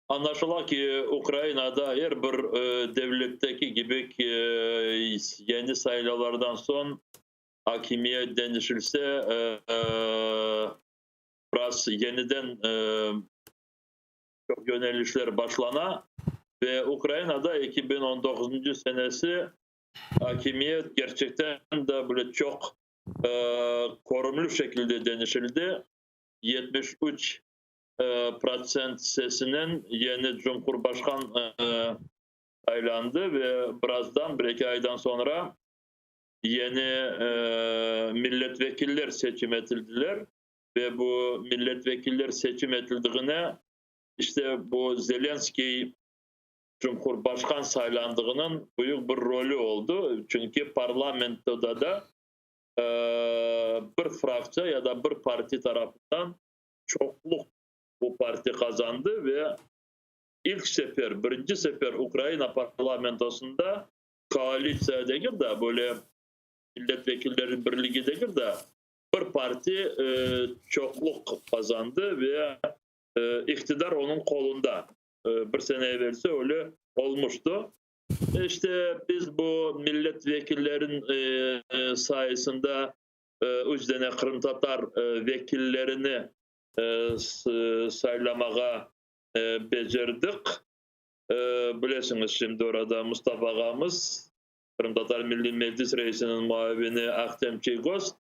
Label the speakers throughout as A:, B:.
A: Anlaşıla ki, Ukrainada er bir devletteki kibi yeni saylavlardan soñ akimiyet deñişilse, biraz yeniden çoq yönelişler başlana ve Ukrainada 2019 senesi akimiyet kerçekten de böyle çoq körümli şekilde deñişildi. 73 protsent sesinen yeni cumhurbaşqan saylandı ve birazdan, bir-eki aydan soñra yeni milletvekiller seçim etildiler ve bu milletvekiller seçim etildiğine işte bu Zelenskiy cumhurbaşqan saylandığınıñ büyük bir rolü oldı, çünki parlamentoda da bir fraktsiya ya da bir parti tarafından çoqluq bu parti qazandı ve ilk sefer, birinci sefer Ukraina parlamentosında koalitsiya degil de, böyle milletvekilleri birligi degil de, bir parti çoqluq qazandı ve iqtidar onıñ qolunda. Bir sene evelsi öyle olmuştı. İşte biz bu milletvekillerin sayesinde üç dane qırımtatar vekillerini saylamağa becerdik. Bilesiñiz, şimdi orada Mustafa ağamız, Qırımtatar Milliy Meclis reisiniñ muavini Ahtem Çiygoz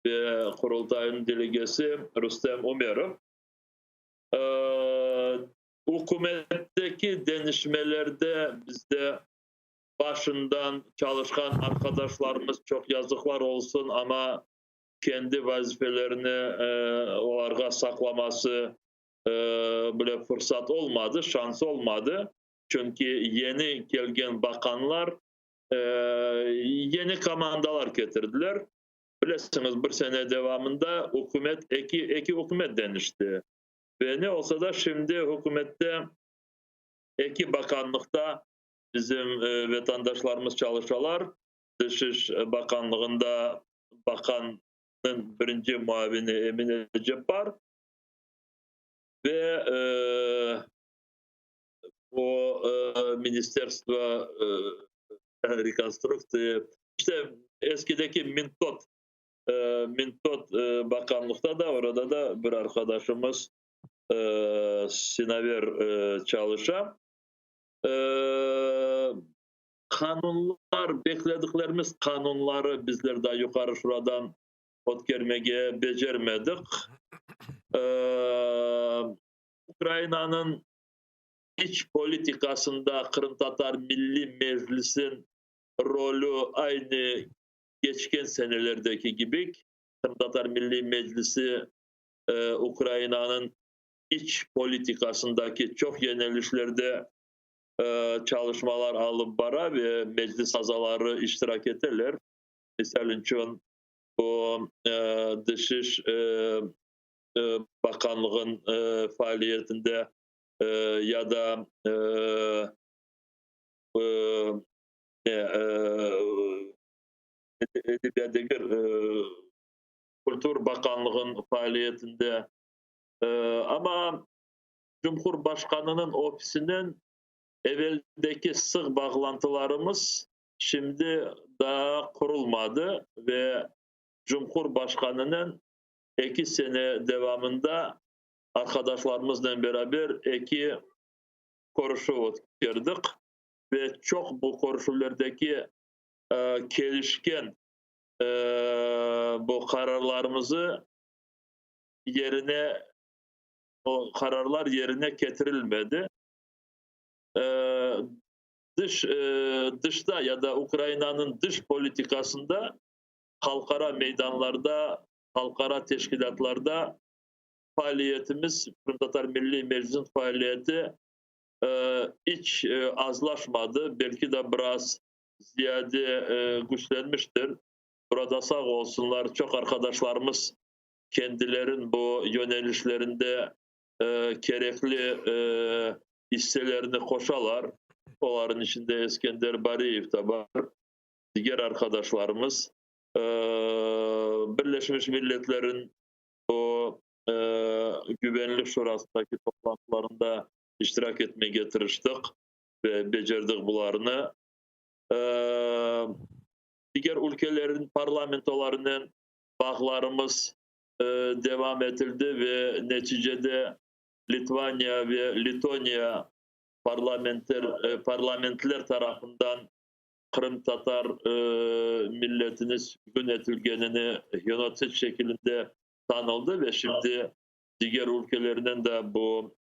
A: ve Qurultaynıñ delegesi Rustem Umerov. Ükümetteki deñişmelerde bizde başından çalışqan arqadaşlarımız çoq yazıqlar olsun, amma kendi vazifelerini olarğa saqlaması bile fırsat olmadı, şans olmadı. Çünki yeni kelgen baqanlar yeni komandalar ketirdiler. Bilesiñiz, bir sene devamında ükümet, eki ükümet deñişti. Ve ne olsa da, şimdi ükümette eki baqanlıqta bizim vatandaşlarımız çalışalar. Tış iş baqanlığında baqannıñ birinci muavini Emine Ceppar ve o Ministerstvo rekonstruktsiya, işte eskideki Mintot baqanlıqta da, orada da bir arqadaşımız Sinaver çalışa. Qanunlar, beklediklerimiz qanunları bizler daa Yuqarı Şuradan ötkermege becermedik. Ukrainanıñ iç politikasında Qırımtatar Milliy Meclisiniñ rolü aynı keçken senelerdeki kibi, Qırımtatar Milliy Meclisi Ukrainanıñ iç politikasındaki çoq yönelişlerde çalışmalar alıp bara ve Meclis azaları iştirak eteler. Misal içün, bu Dış iş baqanlığınıñ faaliyetinde ya da edebiyat degil, Kultur baqanlığınıñ faaliyetinde. Amma Cumhurbaşqanınıñ ofisinen eveldeki sıq bağlantılarımız şimdi daa qurulmadı ve Cumhurbaşqanınen 2 sene devamında arqadaşlarımıznen beraber eki körüşüv ötkerdik ve çoq bu körüşüvlerdeki kelişken bu qararlarımızı yerine, o qararlar yerine ketirilmedi. Dışta ya da Ukrainanıñ dış politikasında halqara meydanlarda, halqara teşkilâtlarda faaliyetimiz, Qırımtatar Milliy Meclisiniñ faaliyeti iç azlaşmadı, belki de biraz ziyade güçlenmiştir. Burada sağ olsunlar, çoq arqadaşlarımız kendilerin bu yönelişlerinde kerekli isselerini qoşalar. Olarnıñ içinde Eskender Bariyev da bar, diger arqadaşlarımız. Birleşmiş Milletlerniñ o Güvenlik Şurasındaki toplantılarında. iştirak etmege tırıştıq ve becerdik bularnı. Diger ülkelerin parlamentolarınen bağlarımız devam etildi ve neticede Litvaniya ve Letoniya parlamentler tarafından qırımtatar milletini sürgün etilgenini genotsid şekilinde tanıldı ve şimdi diger ülkelernen de bu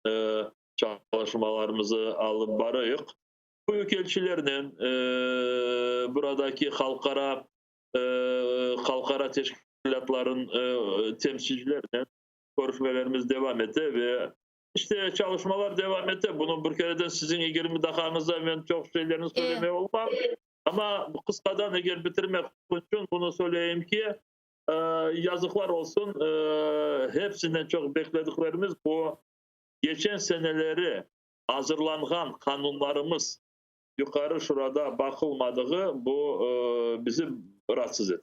A: çalışmalarımızı alıp barayıq. Büyükelçilernen, buradaki halqara halqara teşkilâtların temsilcilerinen körüşmelerimiz devam ete ve işte çalışmalar devam ete. Bunı bir kereden siziñ 20 daqqañızda men çoq şeylerni söylemey olmam. Amma qısqadan eger bitirmek içün bunı söyleyim ki, yazıqlar olsun, hepsinden çoq beklediklerimiz bu geçen seneleri azırlanğan qanunlarımız Yuqarı Şurada baqılmadığı, bu bizi raatsız etti.